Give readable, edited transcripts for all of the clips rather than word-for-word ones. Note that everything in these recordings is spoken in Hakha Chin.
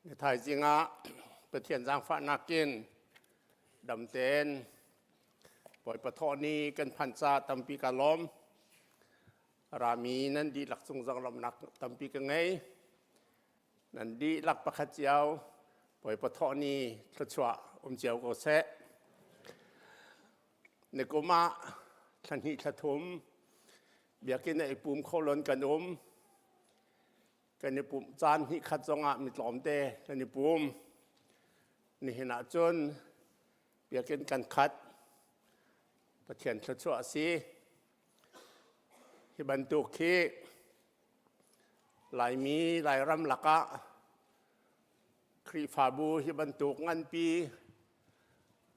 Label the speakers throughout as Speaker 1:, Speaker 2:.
Speaker 1: Ni thaizing ah Pathian zaangfahnak in dam tein Bawipa thawh ni kan phanh ca tampi ka lawm. Rami nan dihlak cung zong lawmhnak tampi ka ngei. Nan dihlak pakhat cio Bawipa thawh ni thluachuah um cio ko seh. Nikum ah thla hnih thla thum biakinn ah i pum kho lon kan um. Kan i pumh caan hnih khat zongah mi tlawmte kan i pum. Nihin ah cun biakinn kan khat. Pathian thluachuah a si. Hi bantuk hi Laimi Lairam lakah Khrihfabu hi bantuk nganpi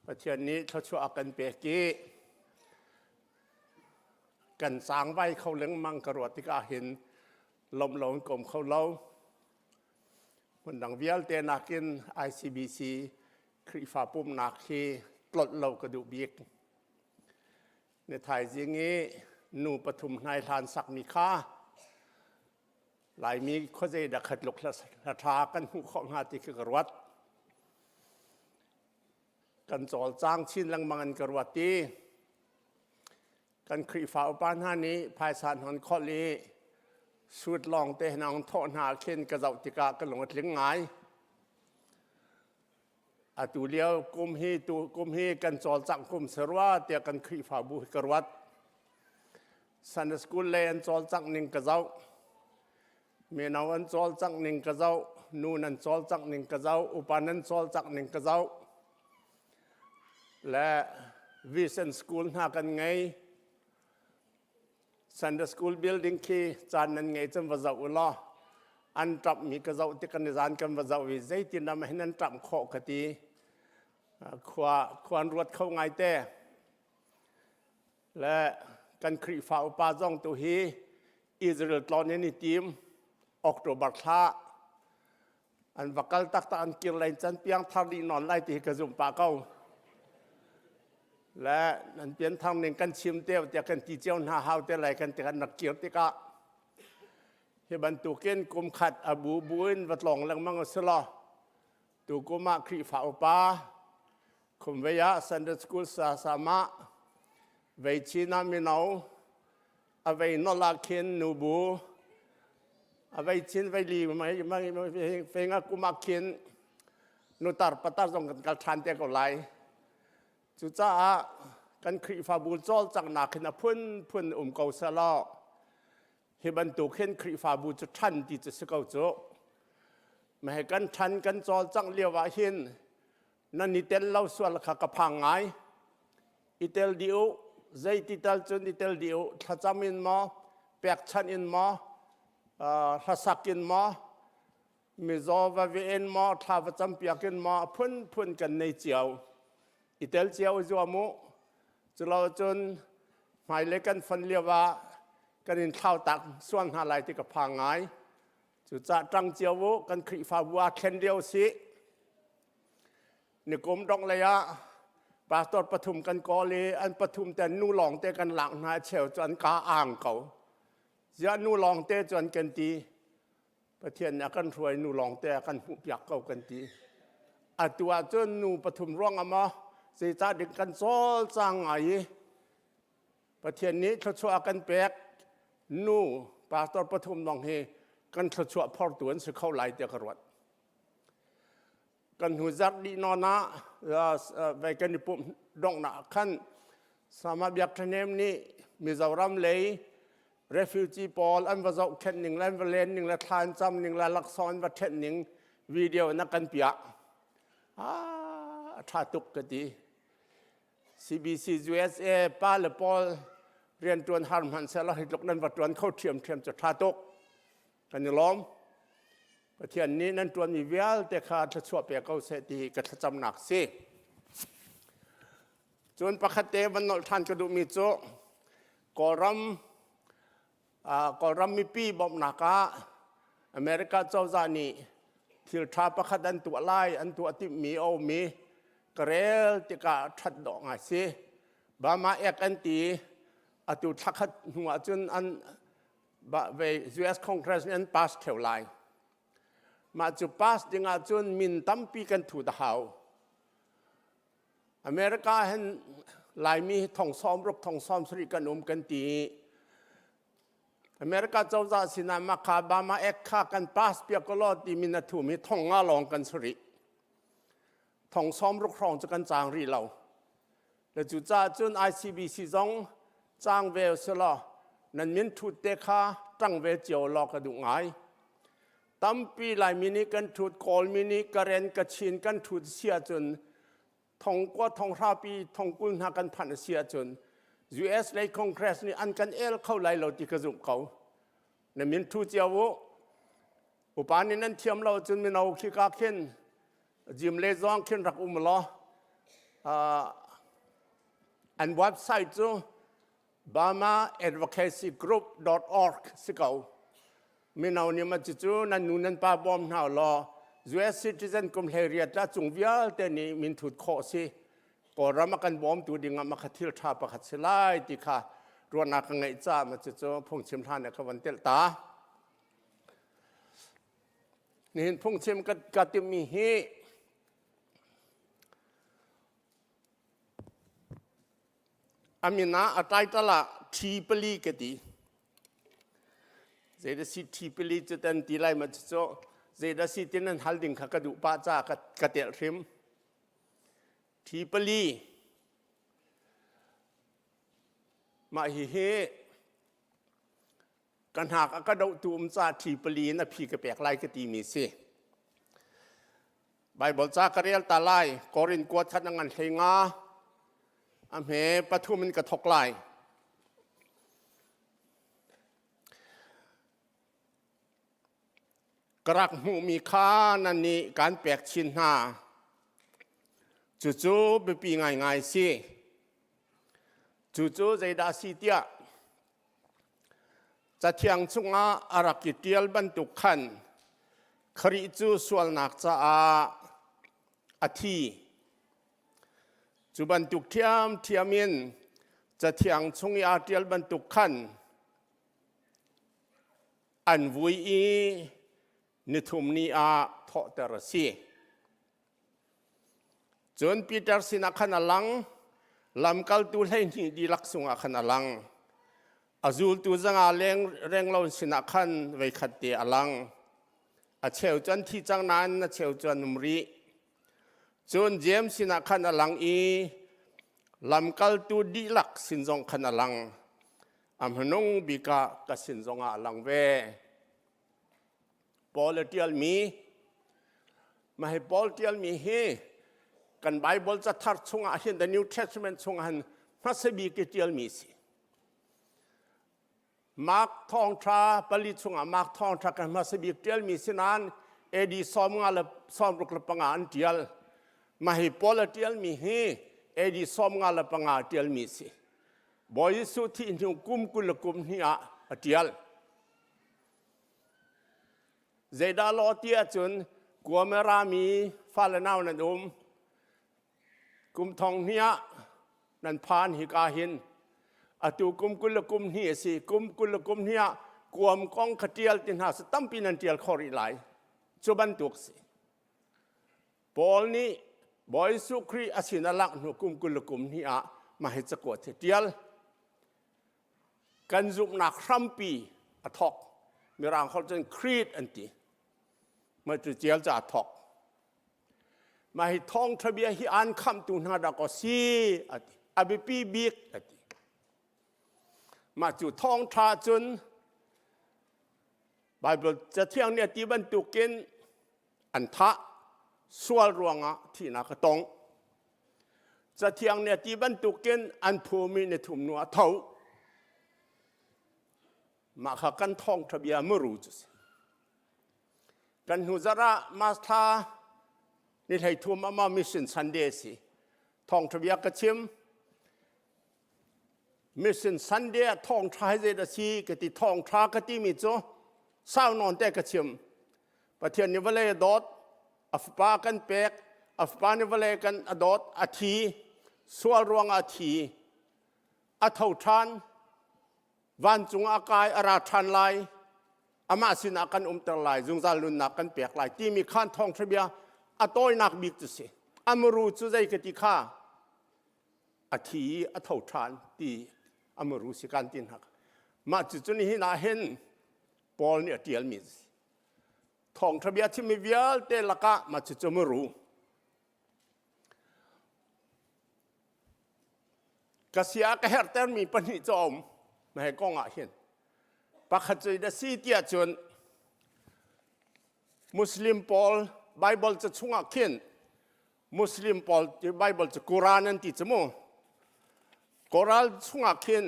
Speaker 1: Pathian nih thluachuah a kan pek i kan cangvai kho lengmang ka ruah tikah hin lawmh lo in ka um kho lo. Hmundang vialte nakin ICBC Khrihfa pumhnak hi tlolh lo ka duh bik. Ni thaizing i nu pathum hnai hlan sakmi kha Laimi khuazei dah khat luk hla ṭha kan hmuh khawh hnga ti khi ka ruat. Kan cawlcang chin lengmang in ka ruat i kan Khrihfa upa hna nih phaisa hnon kholh i suit lawng te hna thawh hna khin ka zoh tikah ka lung a tling ngai. Atu lio kum hi tu kum hi kan cawlcangh kum si rua tiah kan Khrihfabu hi ka ruat. Sunday school lei an cawlcangh ning ka zoh. Mino an cawlcangh ning ka zoh. Nu nan cawlcangh ning ka zoh. Upa nan cawlcangh ning ka zoh. Le vision school hna kan ngei. Sunday school building khi caan nan ngei cun va zoh u law an ṭamhmi ka zoh tik kan i zan kan va zoh i zeitin ram hin an ṭamh khawh ka ti. Khua khua an ruat kho ngai te. Le kan Khrihfa upa zong tu hi Israel tlawn in i tim October thla an va kal taktak an kir lai can piang thar dih nawn lai ti hi ka zumh pah ko. Le nan pian thar ning kan chim te tiah kan ti cio hna hau te lai kan ti kan rak kir tikah hi bantukin kum khat a bu bu in va tlawng lengmang a si law tu kum ah Khrihfa upa Khumvei ah Sunday School sa sama vei chin ah mino a vei nol ah khin nubu a vei chin vei li mai mai feng a kum ah khin nutar patar zong kan kal ṭhan te ko lai. Cucaah kan Khrihfabu cawlcanghnak hin a phunphun um ko selaw hi bantuk hin Khrihfabu cu ṭhan ti cu si ko cu. Mah kan ṭhan kan cawlcangh lio ah hin nan i tel lo sual kha ka phang ngai. I tel dih u, zeiti tal cun i tel dih u, thlacam in maw, pekchanh in maw, hlasak in maw, mizaw va ve in maw, thla va campiak in maw, a phunphun kan nei cio. I tel cio i zuam u. Culo cun hmailei kan fon lio ah kan in thlau tak sual hna lai ti ka phang ngai. Cucah ṭang cio u, kan Khrihfabu aa thlen lio si. Nikum dongh lei ah pastor pathum kan kawl i an pathum te nu lawng te kan lak hna cheu cu an ka ang ko. Ziah nu lawng te cu an kan ti. Pathian nih a kan hruai nu lawng te a kan hmuhpiak ko kan ti. Atu ah cun nu pathum ruang ah maw zeicah ding kan cawlcang ngai i Pathian nih thluachuah a kan pek nu pastor pathum lawng hi kan thluachuah phortu an si kho lai tiah ka ruat. Kan hnu zarh dih nawn ah vei kan i pumh donghnak ah khan Sama Biak Ṭhahnem nih Mizoram lei refugee pawl an va zohkhenh ning le an va len ning le thla an cam ning le laksawng an va ṭhenh ning video na kan piah. Ah, a ṭha tuk ka ti. CBC USA pa le pawl rianṭuan har hmanh sehlaw hi tluk nan va ṭuan kho ṭhiamṭhiam cu ṭha tuk. Kan i lawm. Pathian nih nan ṭuanmi vialte kha thluachuah pe ko seh ti ka thlacamnak si. Cun pakhat te van nolh ṭhan ka duhmi cu Kawlram Kawlram mipi bawmhnak ah America cozah nih thil ṭha pakhat an tuah lai an tuah timhmi a um i ka rel tikah ṭhat dawh ngai si. Burma Act an ti atu thla khat hnu ah cun an US Congress nih an pass theo lai. Mah cu pass ding ahcun min tampi kan thut a hau. America hin Laimi hi thong 60 thong 70 kan um kan ti i America cozah sinah mah kha Bama Act kha kan pass piak ko law ti min a thumi thong nga lawng kan si rih. Thong 60 hrawng cu kan cang rih lo. Le cucaah cun ICBC zong cang ve usih nan min thut te kha ṭang ve cio law ka duh ngai. Tampi Laimi nih kan thut, Kawlmi nih Karen, Kachin kan thut si ahcun thong kua thong hrapi thong kul hna kan phanh a si ahcun US lei Congress nih an kan el kho lai lo ti ka zumh ko. Na min thu cio u. Upa nih nan thiam lo cun mino khi ka khin gym le zong khin rak um law an website cu burmaadvocacygroup.org si ko. Mino nih ma cucu nan nu nan pa bawm hna law US citizen kum 18 la cung vialte nih min thut khawh si. Kawlram a kan bawmtu ding ah makha thil ṭha pakhat si lai ti kha ruahnak ka ngeih caah ma cucu phungchim hlan ah ka van telh ta. Nihin phungchim ka, ka timmi hi A min ah a title ah Ṭhi pali ka ti. Zeidah si ṭhi pali cu tan ti lai ma cu zeidah si ti nan hal ding kha ka duh pah caah ka, ka telh hrim. Ṭhi pali. Mah hihi ka hnak a ka dohtu um ca ṭhi pali in a phi ka pek lai ka timi si. Baibal ca ka rel ta lai. Korin kuat khat a ngan hlei nga. A hme pathum in ka thok lai. Ka rak hmuhmi kha nan nih kan pek chin hna. Cucu biapi ngaingai si. Cucu zeidah si tiah Cathiang chungah a rak i ṭial bantuk khan Khrih cu sualnak caah a thi. Cu bantuk ṭhiamṭhiam in Cathiang chung i aa ṭial bantuk khan an vui i nithum ni ah thawhter a si. Cun Peter sinah khan a lang, lamkaltu 12 dihlak sungah khan a lang. A zultu zanga leng renglo sinah khan voikhat te a lang. A cheu cu an thi cang nain a cheu cu an um rih. Cun James sinah khan a lang i lamkaltu dihlak sin zong khan a lang. A hmanung bik ah ka sin zongah a lang ve. Paul a ṭialmi mah hi Paul ṭialmi hi kan Bible cathar chungah hin the New Testament chungah hin hmasa bik i ṭialmi si. Mark thawngṭha pali chungah Mark thawngṭha kan hmasa bik ṭialmi si nain AD 56 an ṭial. Mah hi Paul a ṭialmi hi AD 55 ṭialmi si. Bawi Jesuh thih hnu kum 20 le kum hnih ah a ṭial. Zeidah law ti ahcun Guamera mi fale nau nan um. Kum thong hnih ah nan phan hika hin. Atu kum 20 le kum hnih a si. Kum 20 le kum hnih ah kuam kong kha ṭial ti hna sa tampi nan ṭial kho rih lai. Cu bantuk si. Paul nih Bawi Jesuh Khrih a sin a langh hnu kum 20 le kum hnih ah mah hi cakuat hi ṭial. Kan zumhnak hrampi a thawk. Mirang holh cun creed an ti. Mah cu tial ca a thawk. Mah hi thawngṭha bia hi aan khamhtu hna dah kaw si a ti. A biapi bik a ti. Mah cu thawngṭha cun Bible Cathiang nih a ti bantukin an thah sual ruangah thihnak a tong. Cathiang nih a ti bantukin an phumi ni thum nu a tho. Mah kha kan thawngṭha bia muru cu si. Kan hnu zarh ah March thla ni 13 ama Mission Sunday si. Thawngṭha bia ka chim. Mission Sunday ah thawngṭha hi zeidah si ka ti thawngṭha ka timi cu sau nawn te ka chim. Pathian nih vawlei a dawt, a fapa kan pek, a fapa nih vawlei kan a dawt, a thi, sual ruangah a thi, a tho ṭhan, vancung ah a kai, a ra ṭhan lai. Amah sinah kan umter lai, zungzal nunnak kan pek lai timi khan thawngṭha bia a tawinak bik cu si. A muru cu zei ka ti kha a thi i a tho ṭhan ti a muru si kan ti hna. Mah cucu nihin ah hin Paul nih a ṭialmi a si. Thawngṭha bia chimmi vialte lakah mah cucu muru. Ka sia ka herhtermi pahnih cu a um. Mah kong ah hin. Pakhat cu a si tiah cun Muslim pawl Bible ca chungah khin Muslim pawl Bible cu Quran an ti cu mu. Koral chungah khin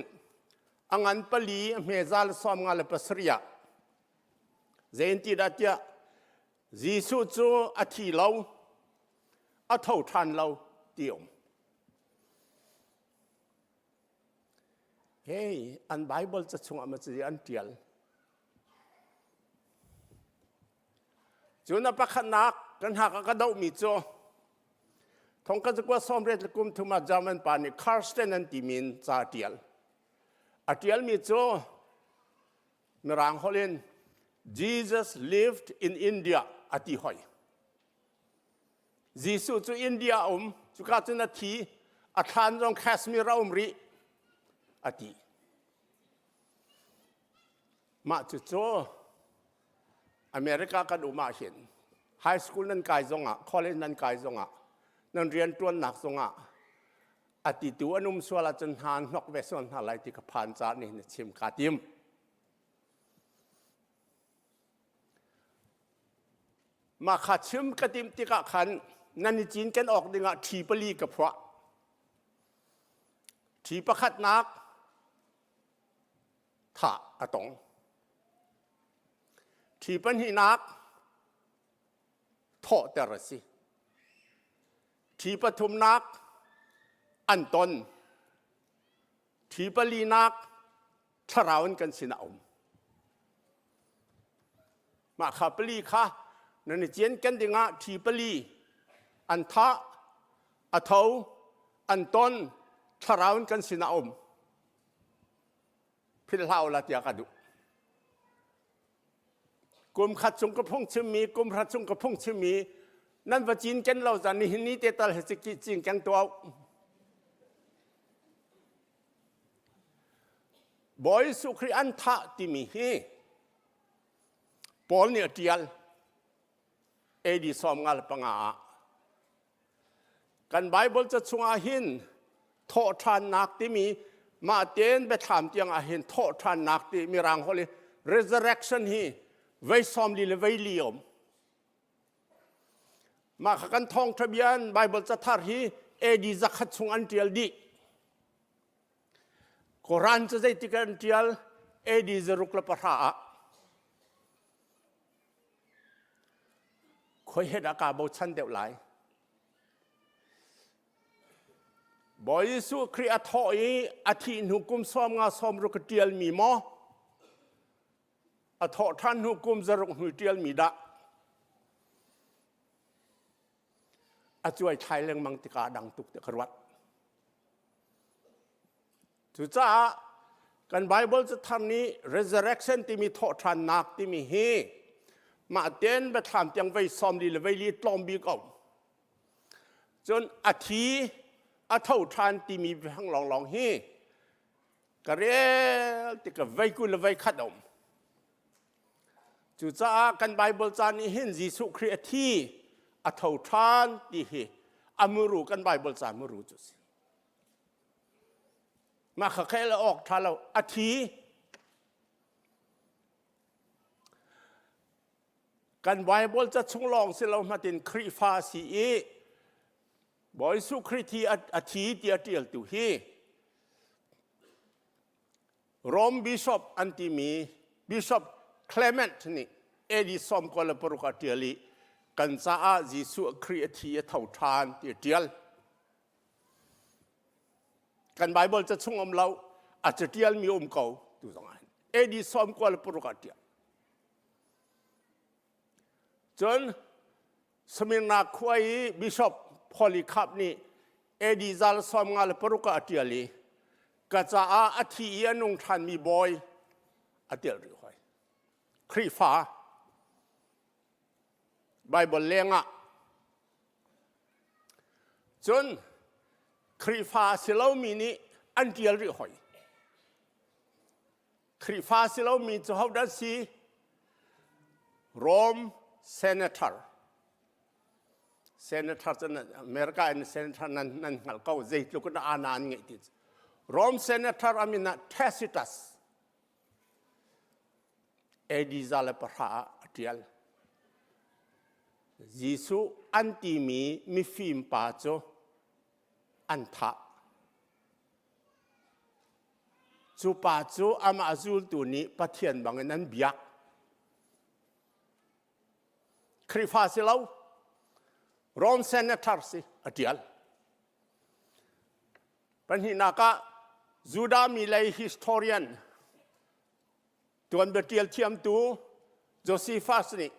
Speaker 1: a ngan pali a hmeza le 57 ah zei an ti dah tiah Jesuh cu a thi lo a tho ṭhan lo ti um. Hey, an Bible ca chungah ma ci an ṭial. Cun a pakhatnak kan hak a ka dohmi cu thong ka zakua sawmriat le kum thum ah German pa nih Karsten an timi in ca a ṭial. A ṭialmi cu Mirang holh in Jesus lived in India a ti hoi. Jesuh cu India a um, cuka cun a thi, a thlan zong Kashmir a um rih, a ti. Mah cucu America kan um ahhin high school nan kai zongah, college nan kai zongah, nan rianṭuannak zongah a titu an um sual ahcun hna an hnok ve sual hna lai ti ka phan caah nihin na chim kaa tim. Mah kha chim ka timh tikah khan nan i cinken awk dingah ṭhi pali ka phuah. Ṭhi pakhatnak thah a tong. Ṭhi pahnihnak thawhter a si. Ṭhi pathumnak an ton. Ṭhi palinak thlarau in kan sinah a um. Mah kha pali kha nan i cianken dingah ṭhi pali an thah, a tho, an ton, thlarau in kan sinah a um. Philh hlah u la tiah ka duh. Kum khat chung ka phung chimmi, kum hra chung ka phung chimmi, nan va cinken lo zan nihin ni te tal he cinken tuah. Bawi Jesuh Khrih an thah timi hi Paul nih a ṭial AD 55 ah. Kan Bible ca chungah hin thawhṭhannak timi mah tein biathlam tiang ah hin thawhṭhannak ti mirang holh i resurrection hi vei 40 le vei li um. Mah kha kan thawngṭha bia in Bible cathar hi AD 100 chung an ṭial dih. Koran cu zeitik an ṭial? AD 610 ah. Khoi he dah kaa bochan deuh lai? Bawi Jesuh Khrih a thawh i a thih hnu kum 56 a ṭialmi maw? A thawh ṭhan hnu kum 6 hnu ṭialmi dah? A cuai thlai lengmang tikah a dang tuk tiah ka ruat. Cucaah kan Bible cathar nih resurrection timi thawhṭhannak timi hi mah ten biathlam tiang vei 40 le vei li tlawm bik a um. Cun a thi a tho ṭhan timi biafang lawnglawng hi ka rel tik vei 20 le vei khat a um. Cucaah kan Bible ca nih hin Jesuh Khrih a thi a tho ṭhan ti hi a muru kan Bible ca muru cu a si. Mah kha khel awk ṭha lo a thi kan Bible ca chung lawng si lo hmatin Khrihfa si i Bawi Jesuh Khrih thi a thi ti a ṭialtu hi Rome Bishop an timi Bishop Clement nih AD 96 a ṭial i kan caah Jesuh Khrih a thi a tho ṭhan ti a ṭial. Kan Bible ca chung um lo, a caṭialmi um ko tu zong ah AD 96 ah ṭial. Cun Smyrna khua i Bishop Polycarp nih AD 156 ah a ṭial i ka caah a thi i a nung ṭhanmi bawi a telh rih hoi. Khrihfa Bible lengah cun Khrihfa si lomi nih an ṭial rih hoi. Khrihfa si lomi cu hodah si? Rome senator. Senator cu America in senator nan, nan hngalh ko zeitluk in ana an ngeih ti. Rome senator amin ah Tacitus. AD 110 ah a ṭial. Jesuh an timi mifim pa cu an thah. Cu pa cu amah zultu nih Pathian bangin an biak. Khrihfa si lo, Rome senator si a ṭial. Pahnihnak ah Judah mi lei historian tuanbia ṭial thiamtu Josephus nih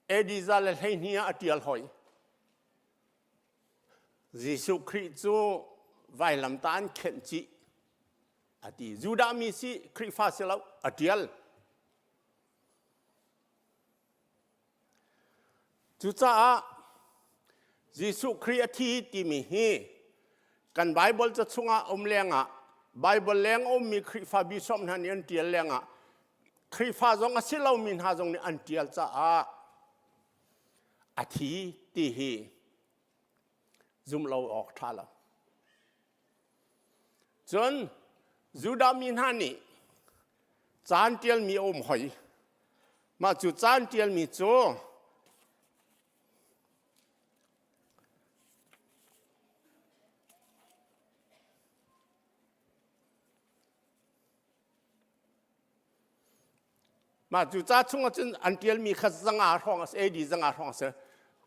Speaker 1: AD 112 ah a ṭial hoi. Jesuh Khrih cu vailamtah an khenh chih a ti. Judah mi si Khrihfa si lo a ṭial. Cucaah Jesuh Khrih a thi timi hi kan Bible ca chungah um lengah Bible leng a ummi Khrihfa bishop hna nih an ṭial lengah Khrihfa zong a si lomi hna zong nih an ṭial caah a thi ti hi zumh lo awk ṭha lo. Cun Judah mi hna nih caan ṭialmi a um hoi. Mah cu caan ṭialmi cu Mah cu ca chungah cun an ṭialmi kha zanga hrawng a si, AD zanga hrawng a si.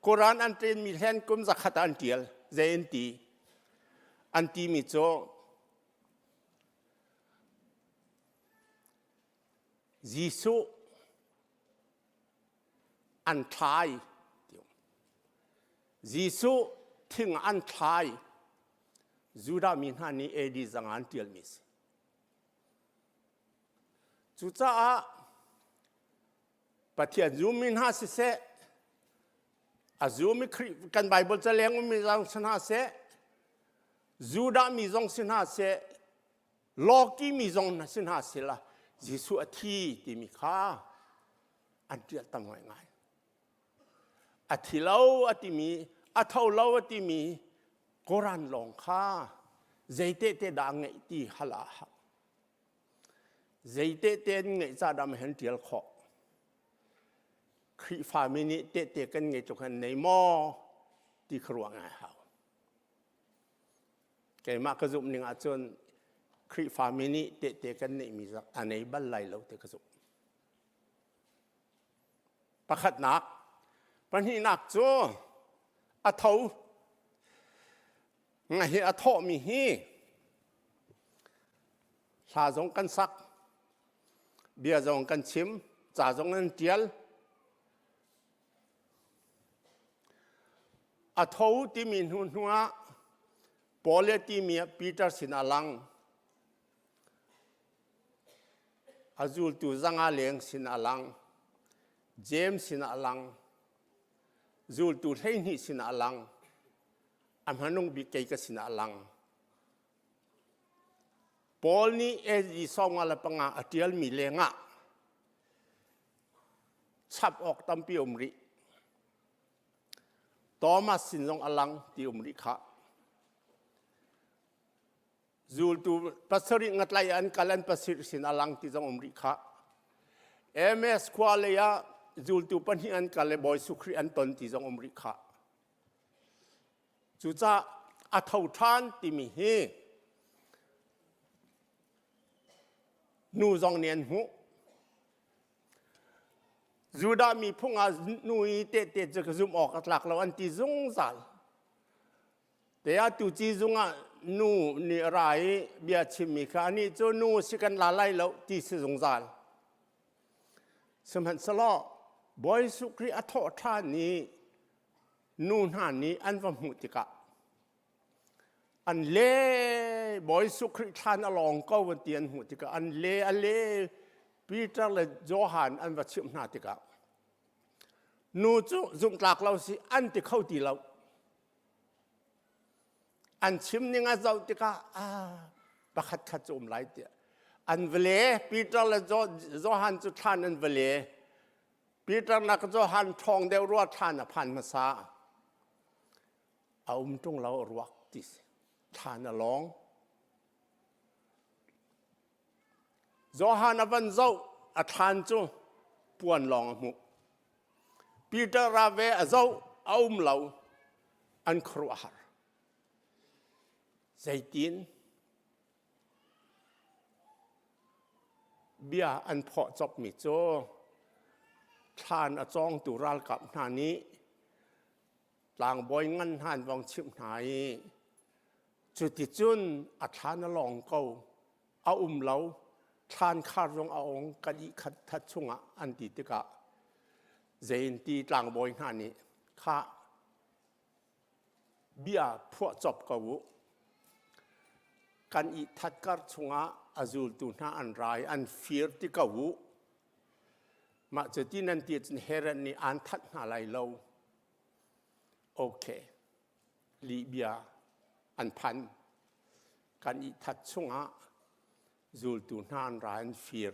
Speaker 1: Quran an ṭialmi hlen kum zakhat ah an ṭial. Zei an ti? An timi cu Jesuh an thlai. Jesuh thing an thlai. Judah mi hna nih AD zanga an ṭialmi a si. Cucaah Pathian zummi hna siseh, a zumi Khrih kan Bible caleng ummi zong si hna seh, Judah mi zong si hna seh, Lawki mi zong si hna seh la Jesuh a thi timi kha an ṭial tam ngaingai. A thi lo a timi, a tho lo a timi Koran lawng kha zei tehte dah a ngeih ti hal ah hau. Zei tehte an ngeih ca dah hen ṭial khawh. Khrihfami nih tehte kan ngei tluk han nei maw ti kha ruah ngai hau. Keimah ka zumh ning ahcun Khrihfami nih tehte kan neihmi a nei bal lai lo ti ka zumh. Pakhatnak, pahnihnak cu a tho. Nga hi a thawhmi hi hla zong kan sak, bia zong kan chim, ca zong an ṭial. A tho timi hnu hnu ah Paul le timi ah Peter sin a lang. A zultu zanga leng sin a lang. James sin a lang. Zultu 12 sin a lang. A hmanung bik kei ka sin a lang. Paul nih AD 95 a ṭialmi lengah chap awk tampi um rih. Thomas sin zong a lang ti um rih khah. Zultu pasarih ngatlai an kal an pasarih sin a lang ti zong um rih khah. MS khua lei ah zultu pahnih an kal le Bawi Khrih an ton ti zong um rih khah. Cucaah a tho ṭhan timi hi nu zong nih an hmuh. Judah mi phung ah nu i tehte cu ka zumh awk a tlak lo an ti zungzal. Te ah tuci zung ah nu nih a ra i bia chimmi kha anih cu nu si kan la lai lo ti si zungzal. Sihmanhsehlaw Bawi Jesuh Khrih a thawh ṭhan i nu hna nih an va hmuh tikah an le Bawi Jesuh Khrih thlan a lawng ko an ti an hmuh tikah an le a le. Peter le Johan an va chimh hna tikah nu cu zumhtlak lo si an ti kho ti lo. An chim ning a zoh tikah ah pakhat khat cu um lai tiah an va le. Peter le Johan cu thlan an va le. Peter nak Johan ṭhawng deuh rua, thlan a phan hmasa. A um ṭung lo ruak ti si. Thlan a lawng. Johan a van zoh, a thlan cu puan lawng a hmuh. Peter ra ve a zoh, a um lo. An khuaruahhar. Zeitin bia an phawh copmi cu thlan a cawngtu ralkap hna nih tlangbawi ngan hna an vong chimh hna i cuticun a thlan a lawng ko, a um lo, thlan khar zong a ong kan i khat that chungah an ti tikah zeinti tlangbawi hna nih kha bia phuah cop ko u, kan i that kar chungah a zultu hna an rai an fir ti ko u, mah cu ti nan ti cun Herod nih aan that hna lai lo. Okay, lihbia an phan. Kan i that chungah zultu hna an ra an fir.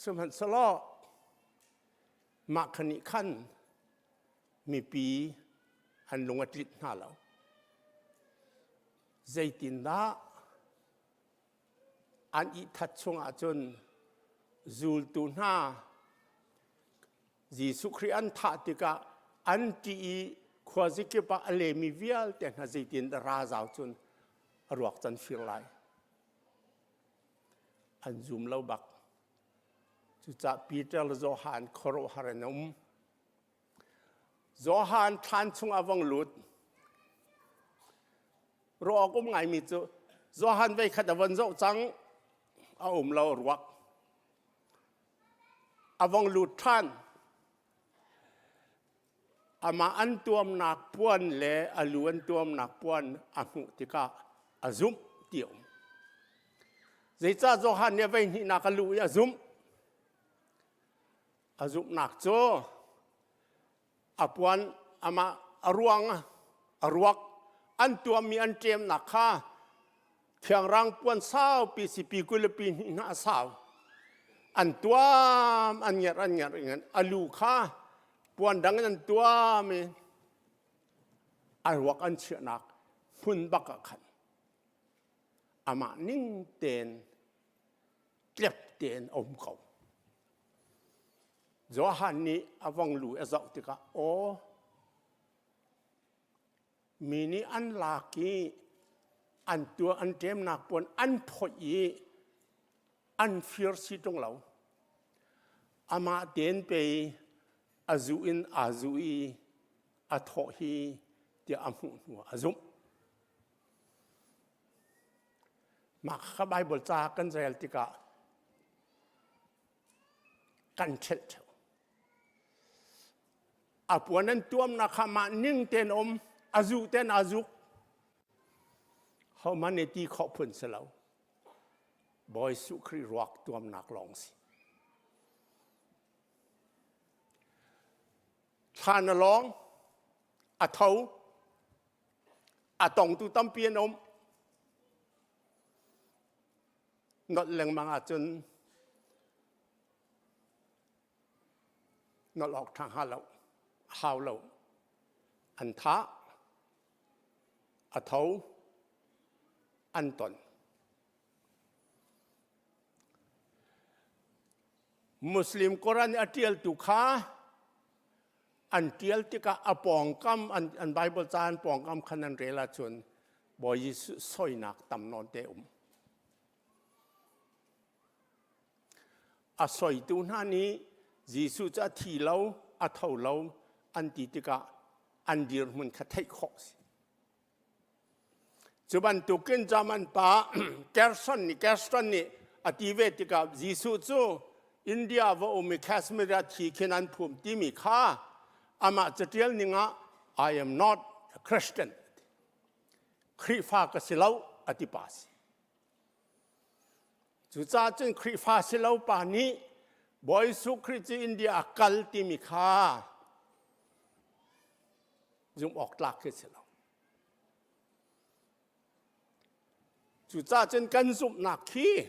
Speaker 1: Sihmanhsehlaw mah kha nih khan mipi an lung a tlinh hna lo. Zeitindah an i that chungah cun zultu hna Jesuh Khrih an thah tikah an ṭih i khuazikip ah a lemi vialte hna zeitin dah razau cun a ruak can fir lai? An zum lo bak. Cucaah Peter le Johan khuaruahhar in a um. Johan thlan chung ah vong lut. Ruah awk um ngaimi cu Johan vei khat a von zoh cang, a um lo ruak. A vong lut ṭhan. Amah an tuamnak puan le a lu an tuamnak puan a hmuh tikah a zumh ti a um. Zeicah Johan nih a vei hnihnak a luh i a zumh? A zumhnak cu a puan amah a ruang a ruak an tuammi an ṭemnak kha khiangrang puan saupi sipi kulipi hnih hna a sau an tuam, an ngerh an ngerh in a lu kha puan dang in an tuam i a ruak an chiahnak hmun bak ah khan amah ning tein tlep tein a um ko. Johan nih a vong lu a zoh tikah aw mi nih an lak i an tuah an ṭemnak puan an phoih i an fir si ṭung lo, amah tein pei a zu in aa zu i a thawh hi tiah a hmuh hnu ah a zumh. Mah kha Baibal ca kan rel tikah kan ṭhelh ṭheo. A puan an tuamnak kha mah ning tein um, a zuh tein aa zuk. Hohmanh nih ti khawh phun si lo. Bawi Jesuh Khrih ruak tuamnak lawng si. Thlan a lawng, a tho, a tongtu tampi an um. Nolh lengmang ahcun nolh awk ṭha hnga lo, hau lo. An thah, a tho, an ton. Muslim Quran a ṭialtu kha an ṭial tikah a pawngkam an, an Bible ca an pawngkam khan an rel ahcun Bawi Jesuh soinak tam nawn te um. A soitu hna nih Jesuh cu a thi lo, a tho lo an ti tikah an dirhmun kha theih khawh si. Cu bantukin German pa Gerson nih Gerson nih a ti ve tikah Jesuh cu India va um i Kashmir ah thi khin an phum timi kha amah catial ning ah I am not a Christian. Khrihfa ka si lo a ti pa si. Cucaah cun Khrihfa si lo pa nih Bawi Jesuh Khrih cu India a kal timi kha zumh awk tlak khi si lo. Cucaah cun kan zumhnak khi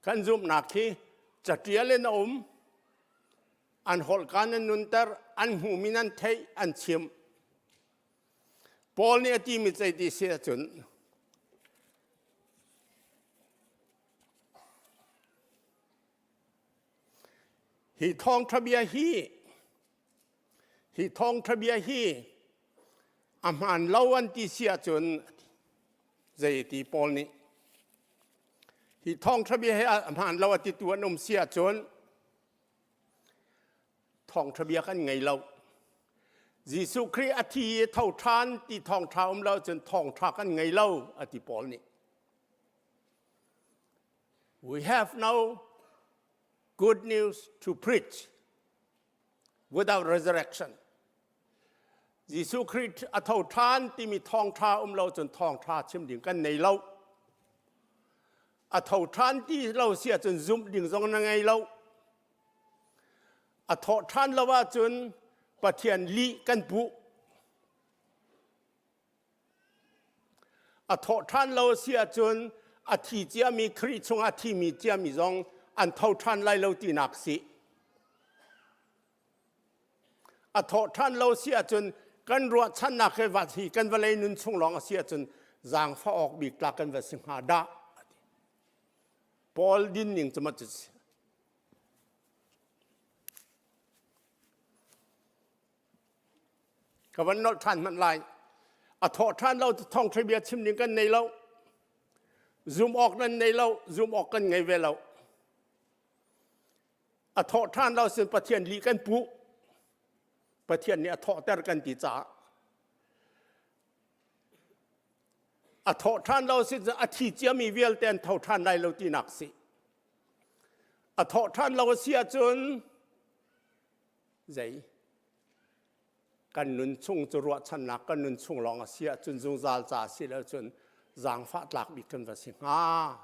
Speaker 1: kan zumhnak khi catial in a um an holhka nan nunter an hmuhmi nan theih an chim Paul nih a timi zeiti si ahcun hi thawngṭha bia hi hi thawngṭha bia hi a hmaan lo an ti si ahcun zei ti Paul nih hi thawngṭha bia hi a hmaan lo a titu an um si ahcun Thawngṭha bia kan ngei lo. Jesuh Khrih a thi i tho ṭhan ti thawngṭha um lo cun thawngṭha kan ngei lo a ti Paul nih. We have no good news to preach without resurrection. Jesuh Khrih a tho ṭhan timi thawngṭha um lo cun thawngṭha chim ding kan nei lo. A tho ṭhan ti lo si ahcun zumh ding zong na ngei lo. A thawh ṭhan lo ahcun Pathian lih kan puh. A thawh ṭhan lo a si ahcun a thi ciami Khrih chungah a thimi ciami zong an tho ṭhan lai lo tinak si. A thawh ṭhan lo si ahcun kan ruahchannak he va hi kan vawlei nun chung lawng a si ahcun zaangfah awk bik tlak kan va si hnga dah. Paul din ning cu ma cu si. Ka van nolh ṭhan hmanh lai. A thawh ṭhan lo thawngṭha bia chim ding kan nei lo. Zum awk nan nei lo, zum awk kan ngei ve lo. A thawh ṭhan lo sin Pathian lih kan puh. Pathian nih a thawhter kan ti caah. A thawh ṭhan lo sin a thi ciami vialte an tho ṭhan lai lo tinak si. A thawh ṭhan lo a si ahcun zei kan nun chung cu ruahchannak kan nun chung lawng a si ahcun zungzal ca a si lo cun zaangfah tlak bik kan va si hnga.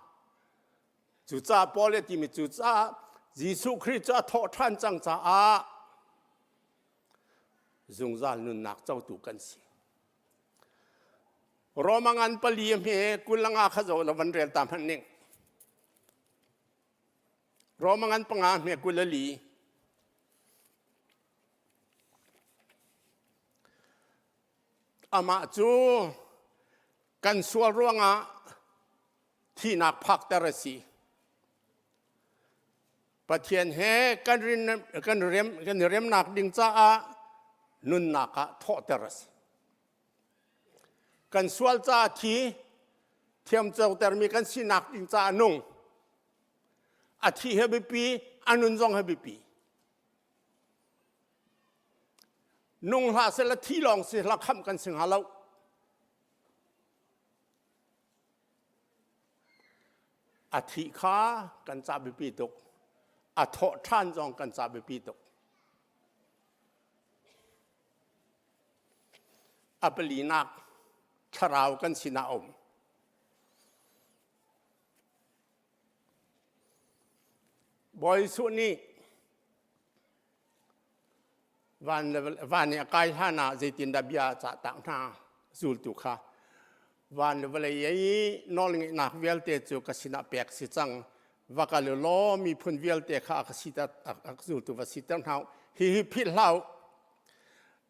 Speaker 1: Cucaah Paul a timi cucaah Jesuh Khrih cu a thawh ṭhan cang caah zungzal nunnak cotu kan si. Roma ngan pali hme kulanga kha zo la van rel ta hmanh ning. Roma ngan panga hme kulali. Amah cu kan sual ruangah thihnak phakter a si. Pathian he kan rin, kan rem, kan i remnak ding caah nunnak ah thawhter a si. Kan sual caah thi, thiamcotermi kan sinak ding caah nung. A thi he biapi, a nun zong he biapi. Nung hlah seh thi lawng si hlah khamh kan si hnga lo. A thih kha kan ca biapi tuk. A thawh ṭhan zong kan ca biapi tuk. A palinak thlarau kan sinah a um. Bawi Jesuh nih Van le van i a kai hlan ah zeitindah bia a cah tak hna zultu kha van le vawlei i nawlngeihnak vialte cu ka sinah pek si cang va kal u law miphun vialte kha a ka siter a zultu va siter hna u hihi philh hlah u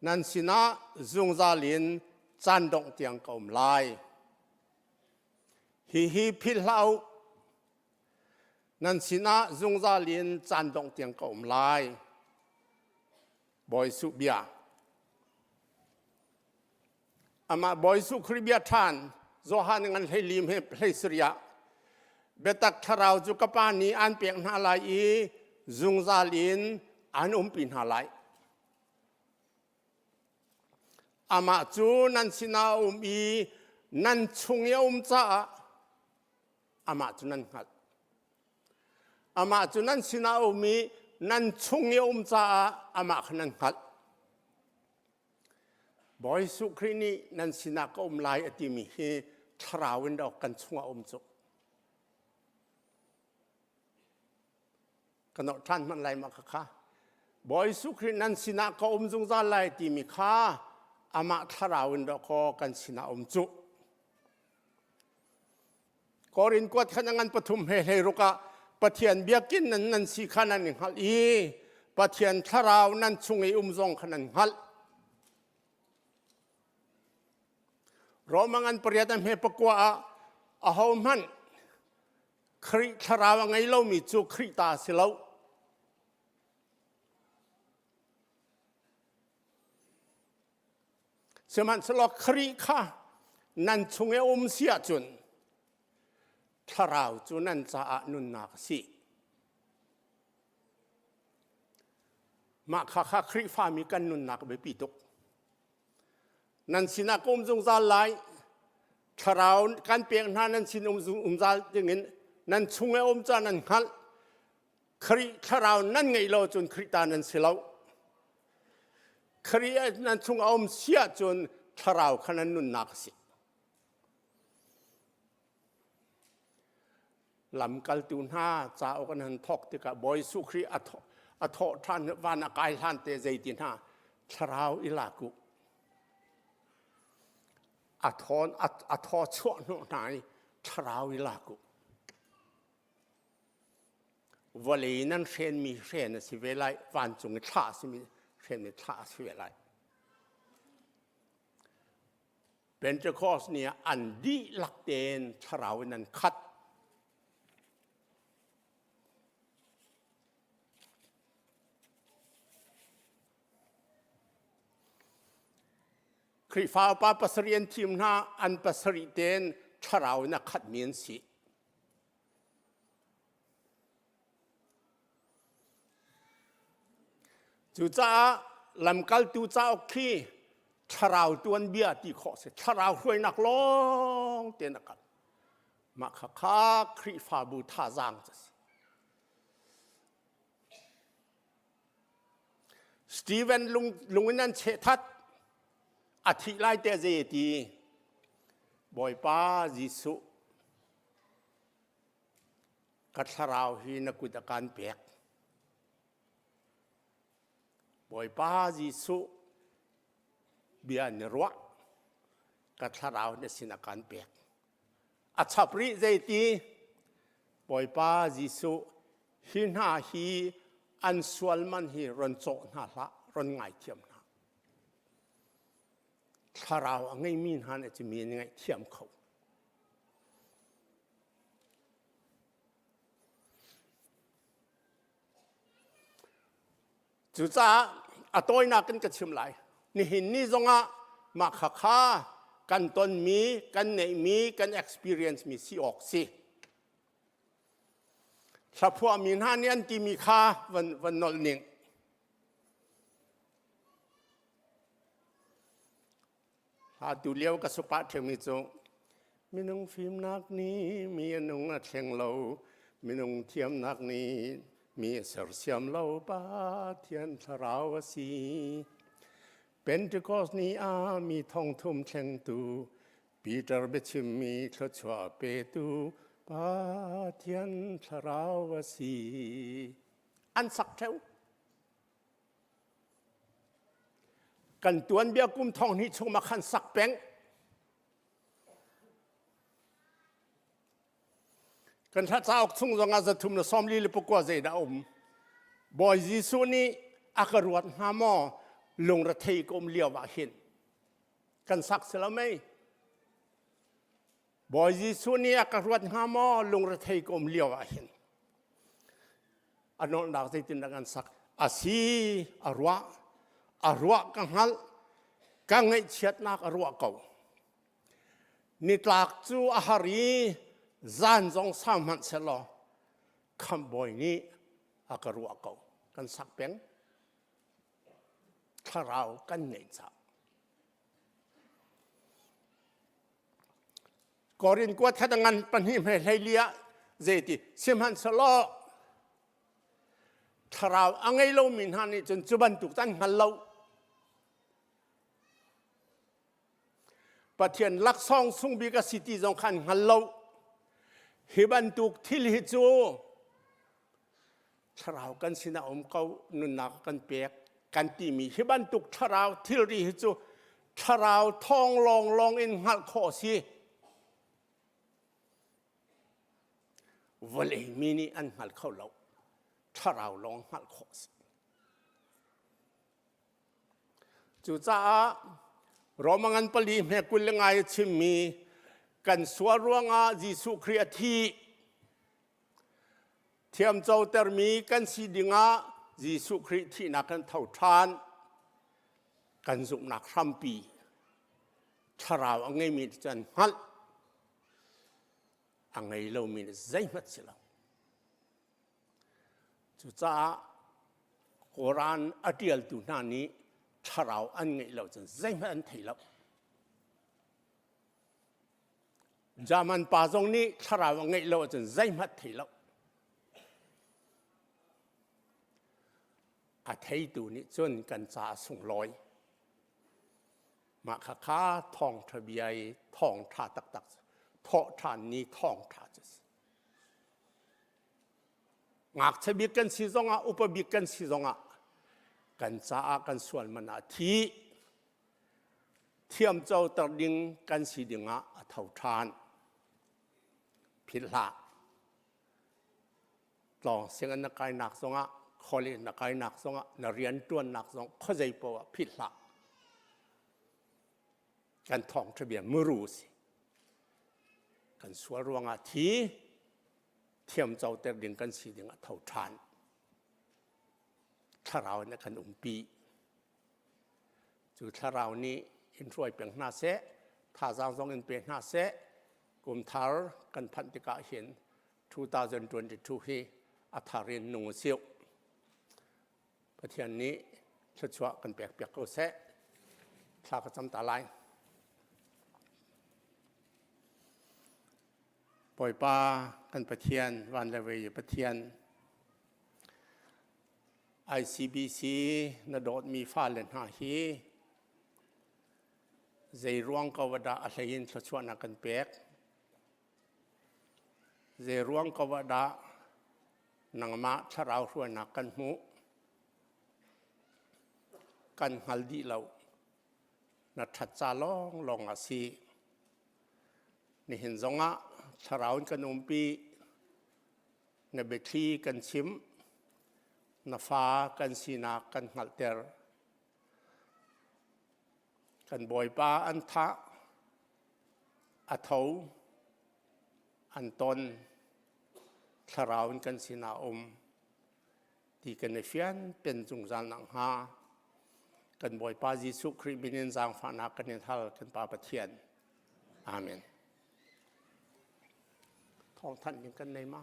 Speaker 1: nan sinah zungzal in caan dongh tiang ka um lai hihi philh hlah u Nan sinah zungzal in caan dongh tiang ka um lai. Bawi Suh bia. Amah Bawi Suh Khrih bia ṭhan Johan ngan hlei lim he hlei sariah biatak thlarau cu ka pa nih an pek hna lai i zungzal in an umpi hna lai. Amah cu nan sinah a um i nan chung i a um caah amah cu nan hngalh. Amah cu nan sinah a um i nan chung i a um caah amah kha nan hngalh. Bawi Jesuh Khrih nih nan sinah ka um lai a timi hi thlarau in dawk kan chungah um cu. Ka nolh ṭhan hmanh lai ma kha. Bawi Jesuh Khrih nan sinah ka um zungzal lai timi kha amah thlarau in dawkaw kan sinah um cu. Korin kuat khan a ngan pathum he hlei ruk ah Pathian biakinn nan nan si kha nan i hngalh i Pathian thlarau nan chung i um zong kha nan hngalh. Roma ngan pariat a hme pakua ah ahohmanh Khrih thlarau a ngei lomi cu Khrih ta a si lo. Sihmanhsehlaw Khrih kha nan chung i a um si ahcun thlarau cu nan caah nunnak a si. Mah kha kha Khrihfami kan nunnak biapi tuk. Nan sinah ka um zungzal lai. Thlarau kan pek hna nan sin um zungzal dingin nan chung i um ca nan hngalh. Khrih thlarau nan ngeih lo cun Khrih ta nan si lo. Khrih nan chung a um si ahcun thlarau kha nan nunnak a si. Lamkaltu hna cauk an han thawk tikah Bawi Jesuh Khrih a thawh ṭhan van a kai hlan te zeiti hna thlarau i lak u. A thawn a thaw chuah hnawh hna i thlarau i lak u. Vawlei nan hrenmi hren a si ve lai, vancung i thlah a simi hrenmi thlah a si ve lai. Pentecost ni ah an dihlak tein thlarau in an khat. Khrihfa upa pasarih an thim hna, an pasarih tein thlarau in a khatmi an si. Cucaah lamkaltu cauk khi thlarau tuanbia ti khawh si. Thlarau hruainak lawng tein a kal. Mah kha kha Khrihfabu thazaang cu a si. Stephen lung, lung in an cheh that. A thih lai te zei ti. Bawipa Jesuh Ka thlarau hi na kut a kan pek. Bawipa Jesuh bia na ruah. Ka thlarau na sin a kan pek. A chap rih zeiti? Bawipa Jesuh hi hna hi an sual man hi ron cawh hna hlah, ron ngaithiam hna. Thlarau a ngeimi hna nih cu mi an ngaihthiam kho. Cucaah a tawinak in ka chim lai. Nihin ni zongah mah khakha kan tonmi, kan neihmi, kan experience mi si awk si. Hlaphuahmi hna nih an timi kha van, van nolh ning. Atu lio ka suk pah ṭheumi cu minung fimnak nih mi a nung a thleng lo, minung thiamnak nih mi a sersiam lo, Pathian thlarau a si. Pentecost ni ah mi thongthum thlengtu, Peter biachimmi thluachuah petu, Pathian thlarau a si. An sak ṭheo. Kan tuanbia kum thong hnih chung ma khan sak peng. Kan hla cauk chung zongah 340 le pakua zeidah a um. Bawi Jesuh nih a ka ruat hnga maw lungrethei ka um lio ah hin kan sak si lo mei. Bawi Jesuh nih a ka ruat hnga maw lungrethei ka um lio ah hin a nawlnak zeitindah kan sak a si a ruah a ruah ka hngalh ka ngaihchiatnak a ruah ko nitlak cu a har i zan zong sau hmanh sehlaw khamhbawi nih a ka ruah ko kan sak peng thlarau kan ngeih caah Korin kuat khat a ngan pahnih hme hlei li ah zeiti sihmanhsehlaw thlarau a ngei lomi hna nih cun cu bantuk cu an hngal lo. Pathian laksawng sung bik a si ti zong kha an hngal lo. Hi bantuk thil hi cu. Thlarau kan sinah um ko, nunnak kan pek kan timi hi bantuk thlarau thilri hi cu thlarau thawng lawnglawng in hngalh khawh a si. Vawlei mi nih an hngal kho lo. Thlarau lawng hngalh khawh a si. Cucaah Roma ngan pali hme 29 a chimmi kan sual ruangah Jesuh Khrih a thi. Thiamcotermi kan si dingah Jesuh Khrih thihnak kan tho ṭhan. Kan zumhnak hrampi thlarau a ngeimi nih cun hngalh a ngei lomi nih zeihmanh si lo. Cucaah Koran a ṭialtu hna nih thlarau an ngeih lo cun zeihmanh an thei lo. German pa zong nih thlarau a ngeih lo ahcun zeihmanh thei lo. A theitu nih cun kan ca a sunglawi. Mah khakha thawngṭha bia i thawngṭha taktak thawhṭhan ni thawngṭha cu a si. Ngakchia bik kan si zongah upa bik kan si zongah kan caah kan sual man ah thi thiamcoter ding kan si dingah a tho ṭhan. Philh hlah. Tlawng sianginn na kainak zongah, college na kainak zongah, na rianṭuannak zong khuazei paoh ah philh hlah. Kan thawngṭha bia muru a si. Kan sual ruangah thi thiamcoter ding kan si ding a tho ṭhan. Thlarau in a kan umpi. Cu thlarau nih in hruai peng hna seh, thazaang zong in pe hna seh, kum thar kan phanh tikah hin 2022 hi a thar in nung u sih. Pathian nih thluachuah kan pek piak ko seh. Thla ka cam ta lai. Bawipa kan Pathian, van le vei Pathian, ICBC na dawtmi fale hna hi zei ruang ko dah a hlei in thluachuahnak kan pek? Zei ruang ko dah nangmah thlarau hruainak kan hmuh? Kan hngal dih lo. Na ṭhat ca lawnglawng a si. Nihin zongah thlarau in kan umpi. Na biathli kan chim. Na fa kan sinak kan hngalhter. Kan Bawipa an thah, a tho, an ton, thlarau in kan sinah um ti kan i fian pen zungzal nakhnga kan Bawipa Jesuh Khrih min in zaangfahnak kan in hal kan Pa Pathian. Amen. Thawngthanh ding kan nei ma?